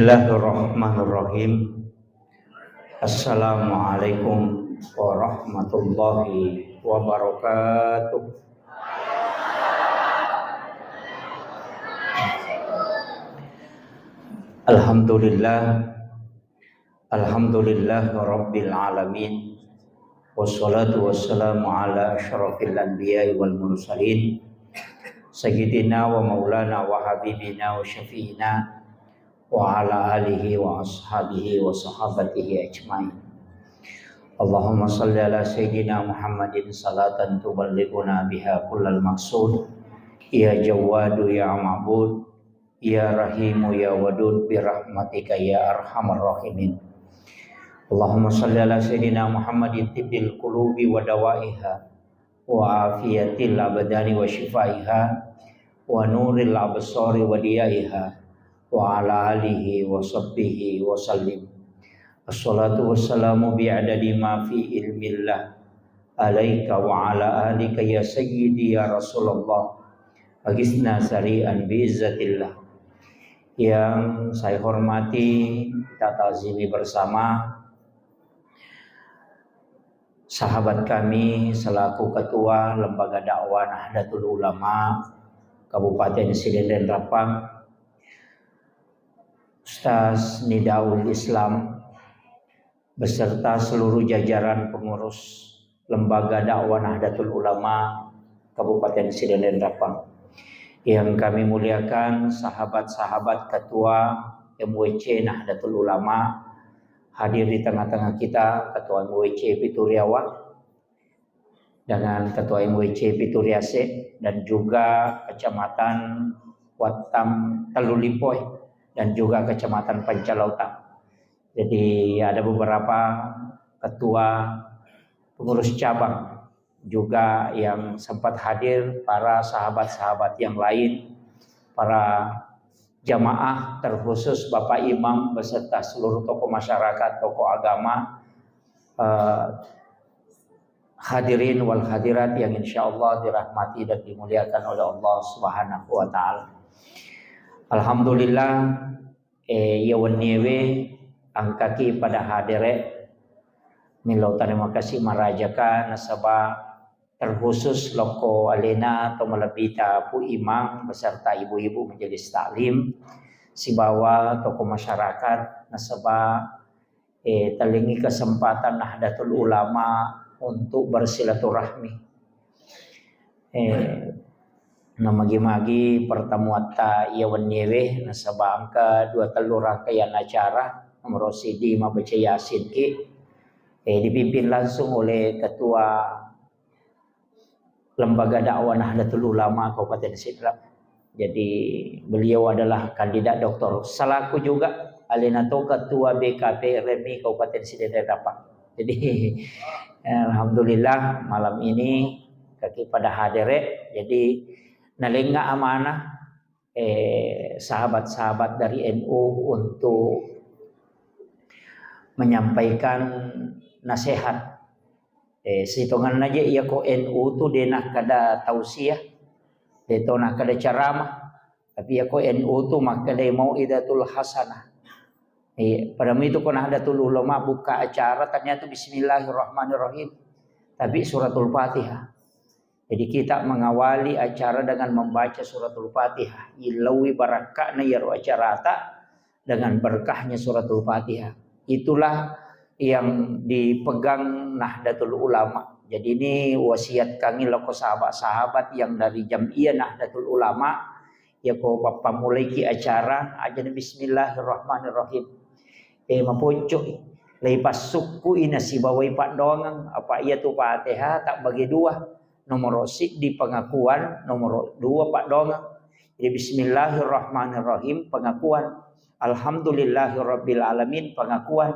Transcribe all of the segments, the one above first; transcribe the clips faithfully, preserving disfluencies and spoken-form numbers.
Bismillahirrahmanirrahim. Assalamualaikum warahmatullahi wabarakatuh. Alhamdulillah. Alhamdulillah Rabbil Alamin. Wassalatu wassalamu ala asyrafil anbiya'i wal mursalin, Sayyidina wa maulana wa habibina wa syafi'ina wa ala alihi wa ashabihi wa sahabatihi ajma'in. Allahumma salli ala Sayyidina Muhammadin salatan tuballighuna biha kullal maqsud. Ya Jawwadu ya Ma'bud, ya Rahimu ya Wadud, birahmatika ya arhamar rahimin. Allahumma salli ala Sayyidina Muhammadin tibbil qulubi wa dawaiha, wa afiyatil abdani wa shifaiha, wa nuril absari wa diyaiha, wa ala alihi wa sahbihi wa sallim. Assalatu wassalamu bi'adadi ma fi ilmillah alaika wa ala alika ya sayyidi ya Rasulullah. Agisna sari'an bi'izzatillah. Yang saya hormati, kita ta'zimi bersama sahabat kami selaku Ketua Lembaga Dakwah Nahdlatul Ulama Kabupaten Sidenreng Rappang, Ustaz Nidaul Islam, beserta seluruh jajaran pengurus Lembaga Dakwah Nahdlatul Ulama Kabupaten Sidenreng Rappang. Yang kami muliakan sahabat-sahabat Ketua M W C Nahdlatul Ulama, hadir di tengah-tengah kita Ketua M W C Pituriawa dengan Ketua M W C Pituriase dan juga Kecamatan Wattam Tellulipoe dan juga Kecamatan Pancalautang. Jadi ada beberapa ketua pengurus cabang juga yang sempat hadir, para sahabat-sahabat yang lain, para jamaah, terkhusus Bapak Imam beserta seluruh tokoh masyarakat, tokoh agama, eh, hadirin wal hadirat yang insya Allah dirahmati dan dimuliakan oleh Allah Subhanahu wa Ta'ala. Alhamdulillah, eh, iya wenniewe engkaki pada hadere, millau terima kasih marajaka nasaba terkhusus lokko alena to malebbita Pu Imang beserta ibu-ibu majelis taklim sibawa tokoh masyarakat nasaba, eh, tellingi kesempatan Nahdlatul Ulama untuk bersilaturahmi. Eh, namagi-magi pertemuatta iya wenniewe nasaba engka dua tellu rangkaian acara, nomor siji mabaca Yasin ki, eh, dipimpin langsung oleh Ketua Lembaga Dakwah Nahdlatul Ulama Kabupaten Sidrap. Jadi beliau adalah kandidat doktor selaku juga alena to ketua B K P R M I Kabupaten Sidenreng Rappang. Jadi alhamdulillah malam ini kaki pada hadere. Jadi nalenga amanah, eh, sahabat-sahabat dari N U untuk menyampaikan nasihat. Eh, sitongenna je iya ko N U tu de nakkeda tausiah, de to nakkeda ceramah. Tapi iya ko N U tu makkedai mau'izatul hasanah. Eh, pada itu ko Nahdlatul Ulama buka acara ternyata bismillahirrahmanirrahim. Tapi suratul Fatihah. Jadi kita mengawali acara dengan membaca suratul Fatihah. Illaui barakka'na iyaro acarata dengan berkahnya suratul Fatihah. Itulah yang dipegang Nahdlatul Ulama. Jadi ini wasiatkangi loko sahabat-sahabat yang dari Jam'iyah Nahdlatul Ulama, ya ko pappamulaiki acara, ajana bismillahirrahmanirrahim. Eh, maponco'i. Lei passukku'i nasibawai paddoangeng. Apa iya tu Fatihah tak bagi dua. Nomoro siddi pengakuan, nomoro dua paddoangeng. Jadi bismillahirrahmanirrahim pengakuan. Alhamdulillahirabbil alamin pengakuan.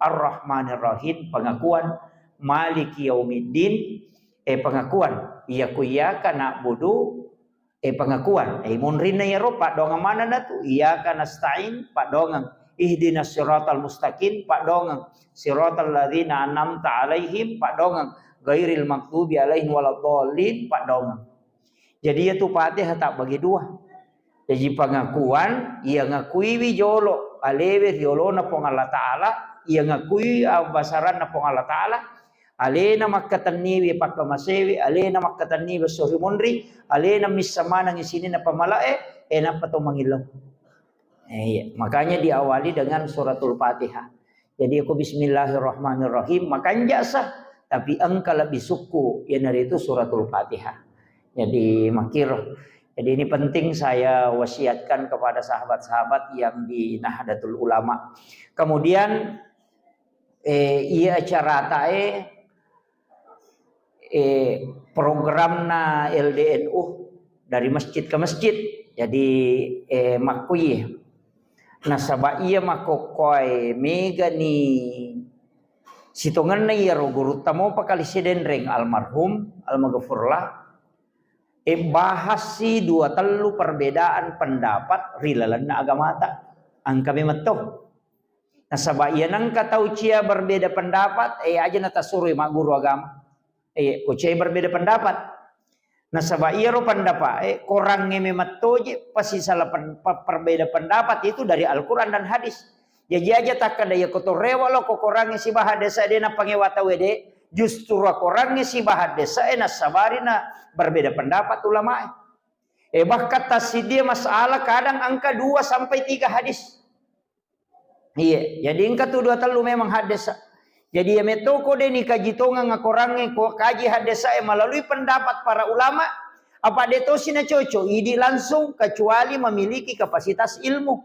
Arrahmanirrahim pengakuan. Maliki yaumiddin, eh, pengakuan. Iya ku iyyaka na'budu, eh, pengakuan. Eh, munrinna iyaro paddoangeng manenna tu. Iyyaka nasta'in paddoangeng. Ihdinas siratal mustaqim paddoangeng. Siratal ladzina an'amta alaihim paddoangeng. Ghairil maghdubi alaihim waladdallin paddoangeng. Jadi iya tu Fatihah tak bagi dua. Jadi pengakuan, iya ngakuiwi jolo palewe riolona Puang Allah Ta'ala, iya ngakui abbasaranna Puang Allah Ta'ala, alena makkatenniwi pakkamasewi, alena makkatenniwi esso ri munri, alena missa manengngi sininna pamalae, e nappa to mangillau. Eh, iya. Makanya diawali dengan suratul Fatihah. Jadi aku bismillahirrahmanirrahim, makanja sah, tapi engka lebih sukku, iyanaritu suratul Fatihah. Jadi makiro. Jadi ini penting saya wasiatkan kepada sahabat-sahabat yang di Nahdlatul Ulama. Kemudian, eh, iya acara tae, eh, programna L D N U dari masjid ke masjid. Jadi, eh, makkuye. Nasaba iya makkokkoe megani sitongenna iyaro gurutta mopa kali sidenreng almarhum, almaghfurlah. E, bahassi dua tellu perbedaan pendapat ri lalenna agamata. Engka memang to. Nasaba iya nengka tau cia berbeda pendapat, e, aja natasuroi magguru agama. E, ko cia berbeda pendapat. Nasaba iyaro pendapat, e, korangnge memang toje pasisala pen-, pe-, perbeda pendapat itu dari Al-Quran dan hadis. Jaji aja takkeda iya ko to rewa lo ko korangnge sibawa hadis de nappangewa tau de, justru korangnge sibawa hadis e nasabari na berbeda pendapat ulama e. E, bahkan tassiddi masalah kadang engka dua sampai tiga hadis. Iya, jadi engka tu dua tellu memang haddesa. Jadi iya metto ko de ni kaji tongeng akorangnge ko kaji haddesa e melalui pendapat para ulama, apa de tosi na cocok idi langsung kecuali memiliki kapasitas ilmu.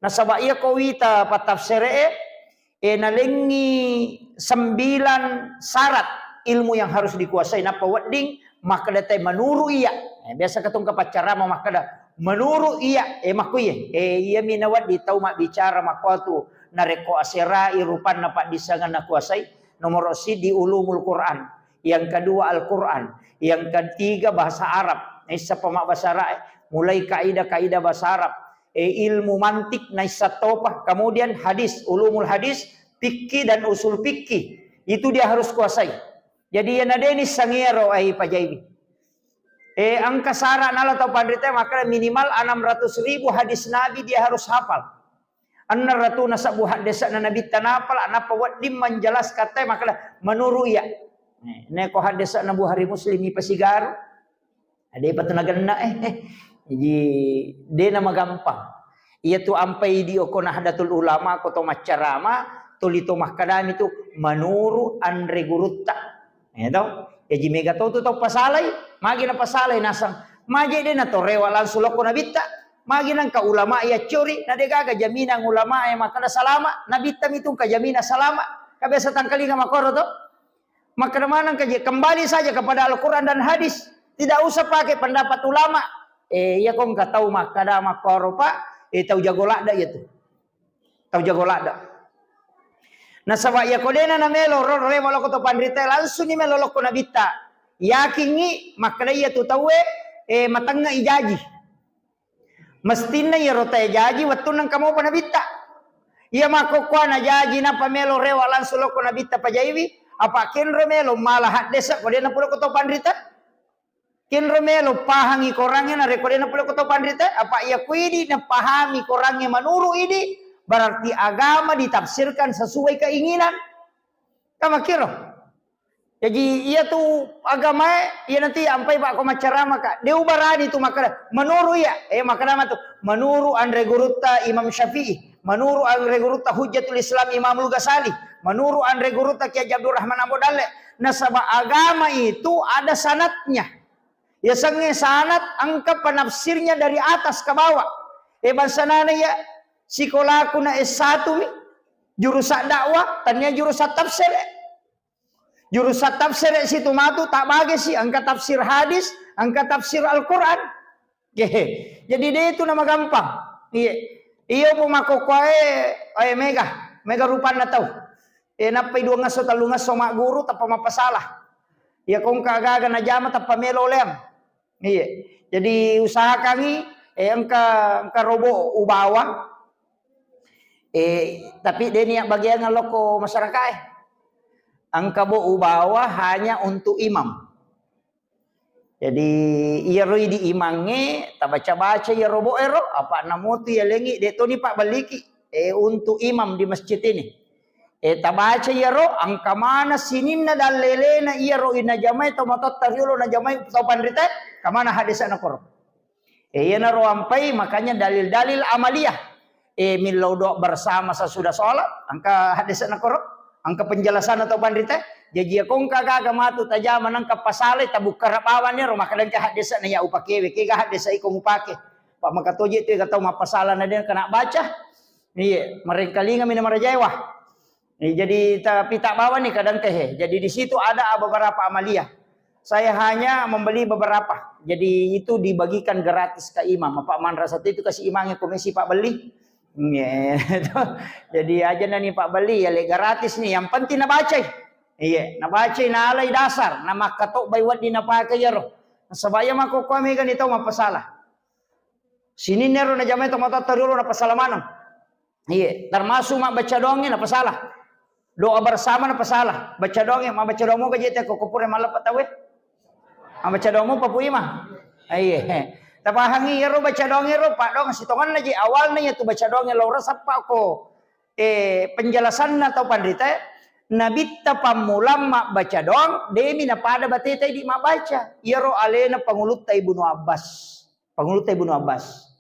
Nasaba iya ko wita patafsere e, e nalengi sembilan syarat ilmu yang harus dikuasai nappa wedding makkeda te menuru iya. Eh, biasa katong kapaccarama makkeda menuru iya, eh, makkuye. Eh, iya mi nawedding tau mabbicara makkuatu narekko aserai rupanna paddissengan nakuasai, nomoro siddi ulumul Quran, yang kedua Al-Quran, yang ketiga bahasa Arab. Naissa pama bahasa Arab, mulai kaidah-kaidah bahasa Arab, eh, ilmu mantik naissa topa, kemudian hadis, ulumul hadis, fikih dan usul fikih. Itu dia harus kuasai. Jadi iya nadeni sangiaro ai pajaiwi. Eh, engka syarat nala tau panrita makkeda minimal enam ratus ribu hadis Nabi dia harus hafal. Enam ratus nasabbu haddese'na Nabitta napala, nappa wedding menjelaskan te makkeda menuru iya. Ne, ne ko haddese'na Bukhari Muslim ipasigaru. Ada ipatu nagenna, eh, eh. Jadi, de namagampang. Iya tu ampai di oko Nahdlatul Ulama, ko to maccarama, tuli to makkedami tu menuru anre gurutta. Ya to? Jaji mega to tu tau pasalai, magi na pasalai nasang. Maje de na to rewa langsung lokko Nabitta. Magi nangka ulama iya curi, na de gaga jaminan ulama e makkeda salama, Nabitta mitu engka jaminan salama. Ka biasa tangkalinga makoro to. Makkeda maneng kaji, kembali saja kepada Al-Quran dan hadis. Tidak usah pakai pendapat ulama. Eh, iya ko engka tau makkeda makkoro, Pak, eh, tau jago ladda iya tu. Tau jago ladda. Nasaba iya ko dena na melo ro rewa lokko to panrita, langsung ni melo lokko Nabitta. Yakingi makkeda iya tu tauwe, eh, matengnga ijaji. Mestinna iyaro tae jaji wettunna engka mopa Nabitta. Iya makkokkoe najaji nappa melo rewa langsung lokko Nabitta pajaiwi, apa kenro melo mala haddesa ko de napura ko to panrita? Kenro melo pahangi korangnge narekko de napura ko to panrita? Apa iya kuidi napahami korangnge menuru idi, berarti agama ditafsirkan sesuai keinginan. Ka makkiro. Jaji, iya tu agamae, iya nanti ampai Pak ko maccarama, Kak. De ubarani tu makkeda, menuru iya, eh, makkeda matu, menuru anre gurutta Imam Syafi'i, menuru anre gurutta Hujjatul Islam Imamul Ghazali, menuru anre gurutta Kiai Haji Abdurrahman Ambo Dalle. Nasaba agama itu ada sanatnya. Ya sengnge sanat engka penafsirnya dari atas ke bawah. Eh, bangsa nana ya, sikolaku na S satu mi, jurusan dakwah, tania jurusan tafsir. Jurusan tafsir situ matu, tak bagi si, engka tafsir hadis, engka tafsir Al-Quran. Hehe. Jadi de itu nama gampang. Iya. Iyo pu makkokkoe, eh, mega, mega rupanna tau. Eh, nappai dua ngesso, tellu ngesso magguru, tappa mappasalah. Iya, kongka gaga najama, tappa melo leang. Iya. Jadi usahakangi, eh, engka, engka robo ubawa. Eh, tapi de niat bagian lokko masyarakat, eh. Engka bo ubawa hanya untuk imam. Jadi, iyaro idi imangnge, tabaca-baca iyaro bo ero, apa namotu yalengi, de toni pak balliki. eh, untuk imam di masjid ini. Eh, tabaca iyaro, engka mana sininna dallelena iyaro inajamai to matotta riolo najamai to panrita, kamana hadisana koro. Eh, iyanaro ampai, makanya dalil-dalil amaliyah. Eh, millau doa bersama sesudah sholat, engka hadisana koro, engka penjelasan atau panrita. Jaji ya kongka gaga matu tajama nangka pasalai tabukkara bawani ro, maka dengka hadisana ya upakewe, kega hadisa iko mupake. Pak maka toje tu tau mappasala na dengka nak baca. Iya, merengkalinga mina marajaewa. Eh, jadi tapi tak bawa nih kadang teh. Jadi di situ ada beberapa amaliyah. Saya hanya membeli beberapa. Jadi itu dibagikan gratis ke imam. Pak manrasa itu kasih imamnya komisi Pak beli. Iya, itu. Jadi aja nani Pak beli ya le gratis nih. Yang penting nabaca. Iya, nabaca nalai dasar. Nama katok bai wadi napakai yaro. Sebaya mako kami kan itu mappasala. Sininna ero najamai tomatoatta riolo napasala maneng. Iya, termasuk mabbaca doangnge napasala. Doa bersama napasala. Baca doangnge, mabbaca doang moga jete ko pura malleppe tauwe. Mabbaca doang mopa Pu Ima. Iya. Tapahangi ero baca doangnge ro, paddoang sitongenna ji awalna iya tu baca doangnge laura sappa ko. Eh, penjelasanna tau panrita, Nabitta pammulang mabbaca doang, demi napada bateta idi mabbaca. Iyaro alena pangulutta Ibnu Abbas. Pangulutta Ibnu Abbas.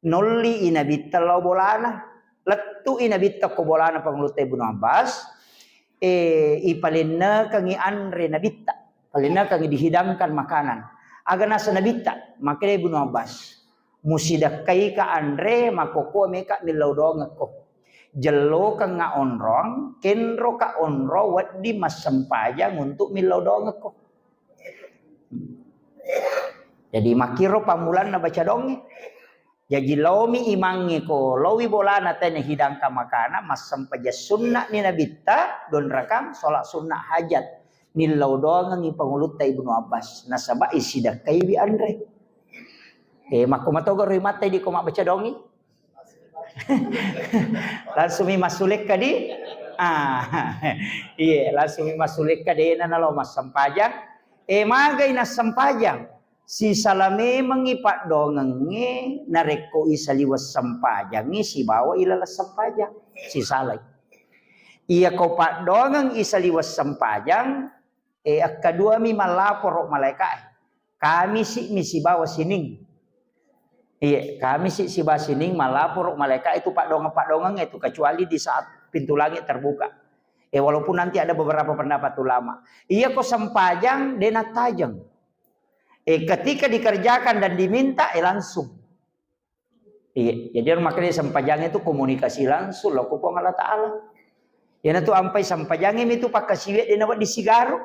Nolli i Nabitta lao bolana. Lettu i Nabitta ko bolana pangulutta Ibnu Abbas. Eh, ipalennekengi anre Nabitta. Palennekengi dihidangkan makanan. Aga nasa Nabitta, makkedai Ibnu Abbas. Musidakkaika anre, makkokko meka millau doangekko. Jellokengnga onrong, kenroka onrong wedding massempajang untuk millau doangekko. Jadi makkiro pammulanna baca doangnge. Jaji laomi imangnge ko, laowi bolana tena hidangkan makana, massempajang sunnah ni Nabitta, dua rakang, sholat sunnah hajat. Millau doangengngi pangulutta Ibnu Abbas, nasaba isidakkaiwi anre. Eh, makko matoga roi mattai di ko mabbaca doangngi? Langsung mi massulekka di? Ah, iya, langsung mi massulekka dena nalo massempajang. Eh, magai nassempajang? Sisala memengngi paddoangengnge narekko isaliweng sempajangngi sibawa ilaleng sempajang. Sisalai. Iya ko paddoangeng isaliweng sempajang, eh, akkaduami mallaporo malaeka'e. Kamisi mi sibawa sining. Iya, Kamisi sibawa sining mallaporo malaeka itu paddoangeng-paddoangeng itu, kecuali di saat pintu langit terbuka. Eh, walaupun nanti ada beberapa pendapat ulama. Iya ko sempajang de nattajeng. Eh, ketika dikerjakan dan diminta, eh, langsung. Iya, jadi makanya sempajang itu komunikasi langsung lo ko Puang Allah Ta'ala. Yana tu ampai sempajang itu pakkasiwe de nawedding sigaru.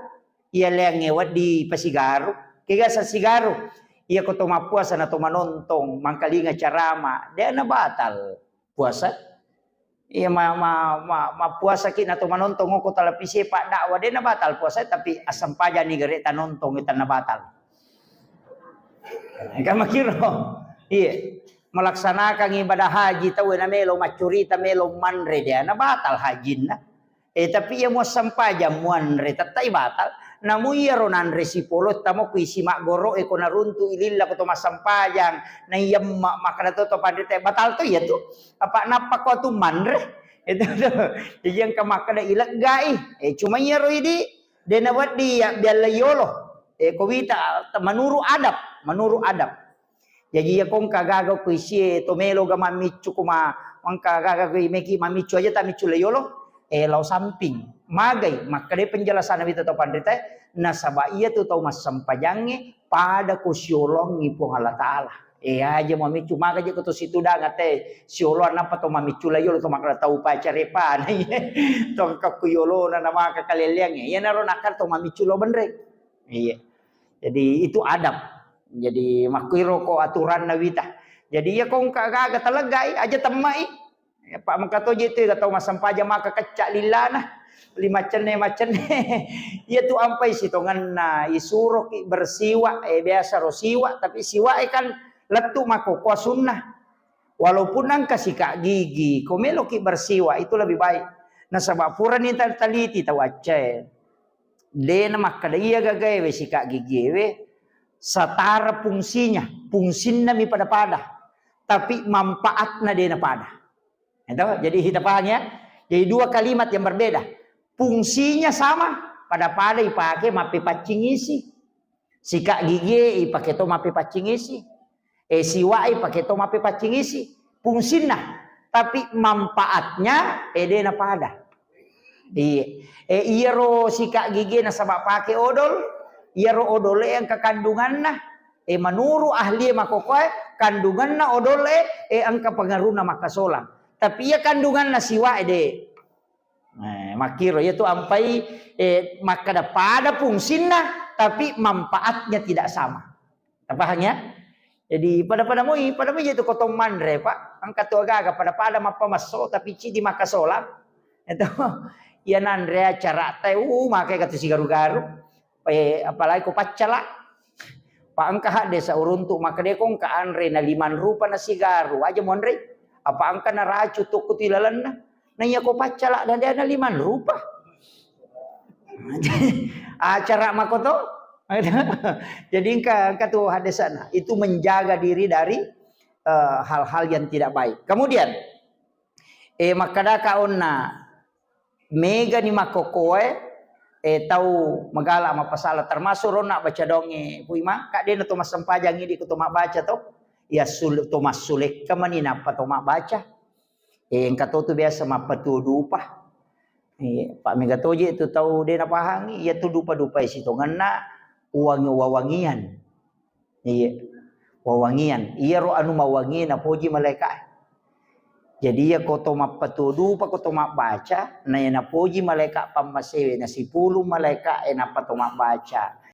Iya leangnge wedding pasigaru. Kega sa sigaru. Iya ko to mappuasa na to manontong, mangkalinga carama, de na batal puasa. Iya ma, ma, ma, mappuasaki na to manontong ko televisi paddakwah, de na batal puasa, tapi assempajang ni gare tanontong itu na batal. Kan makiro. Iya. Melaksanakan ibadah haji tau na melo maccurita melo manre de na batal hajinna. Eh, tapi iya muassempajang muanre tettai batal. Namu iyaro nanre sipolo tamo ku isi maggoro e ko naruntu ililla ko to massempajang. Na iyemma makkada to to panrita batal to iya tu. Apa nappa ko tu manre. Itu tu. Jadi engka makkada ileggai. Eh, cuma iyaro idi de na wedding ya bialla yolo. Eh, ko wita menurut adab, menurut adab. Jaji iya ko engka gaga ko isie to melo ga mammiccu ko ma, engka gaga ko imeki mammiccu aja ta miccu le yolo, eh, lao samping. Magai, makkeda penjelasan wita to panrita, nasaba iya tu tau massempajangnge pada ko siolongi Puang Allah Ta'ala. Eh, aja mammiccu, maga je ko to situdang ate siolong nappa to mammiccu le yolo to makkeda tau pacarepa. To engka ko yolona na maka kaleleangnge. Iya naro nakkeda to mammiccu lo benre. Iya. Jadi itu adab. Jadi makkuiro ko aturanna wita. Jadi iya ko engka gaga taleggai aja temmai. Ya, Pak mengka to je tu tau massempajang maka kecca lillana. Lima cenne macenne. Iya tu ampai sitongenna isuroki bersiwak, eh, biasa ro siwak, tapi siwak e kan lettu makkokkoe sunnah. Walaupun engka sikat gigi, ko meloki bersiwak itu lebih baik. Nasaba purani tal-, taliti tau Aceh. De na makkeda iya gagaewe sikat gigiewe setara fungsinya, fungsinna mi pada-pada, tapi manfaatna de na pada. Itu, jadi kita paham ya. Jadi dua kalimat yang berbeda. Fungsinya sama, pada-pada ipake mappepaccing isi. Sikat gigi ipake to mappepaccing isi. Eh, siwak ipake to mappepaccing isi. Fungsinna, tapi manfaatnya eh, de' na pada. Iya. Eh, iyaro sikat gigi nasaba pake odol, iyaro odol e engka kandunganna. Eh, menurut ahli makkokkoe, kandunganna odol e eh, engka pengaruhna makkasolang. Tapi iya kandunganna siwak e de'. Eh, makkiro, iya tu ampai eh, makkada pada fungsinna, tapi manfaatnya tidak sama. Tapahang ya? Jadi pada-pada moi, pada moi itu kotong manre, Pak. Engka tu agaga pada-pada mappamasso tapi cidi makkasolang. Itu iya nanre acara tai uh make katu sigaru-garu. Eh, apalagi ko paccala. Pak engka hadde sauruntu makkada ko engka anre na limang rupa na sigaru aja monre. Apa engka na racu tu ku tilalanna. Na iya ko paccala dan dia na limang rupa. Acara makoto. Jadi engka engka tu hadesana itu menjaga diri dari eh, hal-hal yang tidak baik. Kemudian eh makkadaka onna megani makkokkoe eh tau magala mappasala termasuk ronna baca donge Puima kak dena to massempajang idi ko to mabbaca to ya sul to massulekka mani nappa to mabbaca. Eh, engka to tu biasa mappatuo dupa. Eh, pak mega toje tu tau de napahangi, iya tu dupa-dupa sitongenna uwangi wawangian. Iya. Wawangian. Iyaro anu mawangi napoji malaika. Jadi iya ko to mappatuo dupa, ko to mabbaca, na iya napoji malaika pammasewe na sipulung malaika e nappa to mabbaca.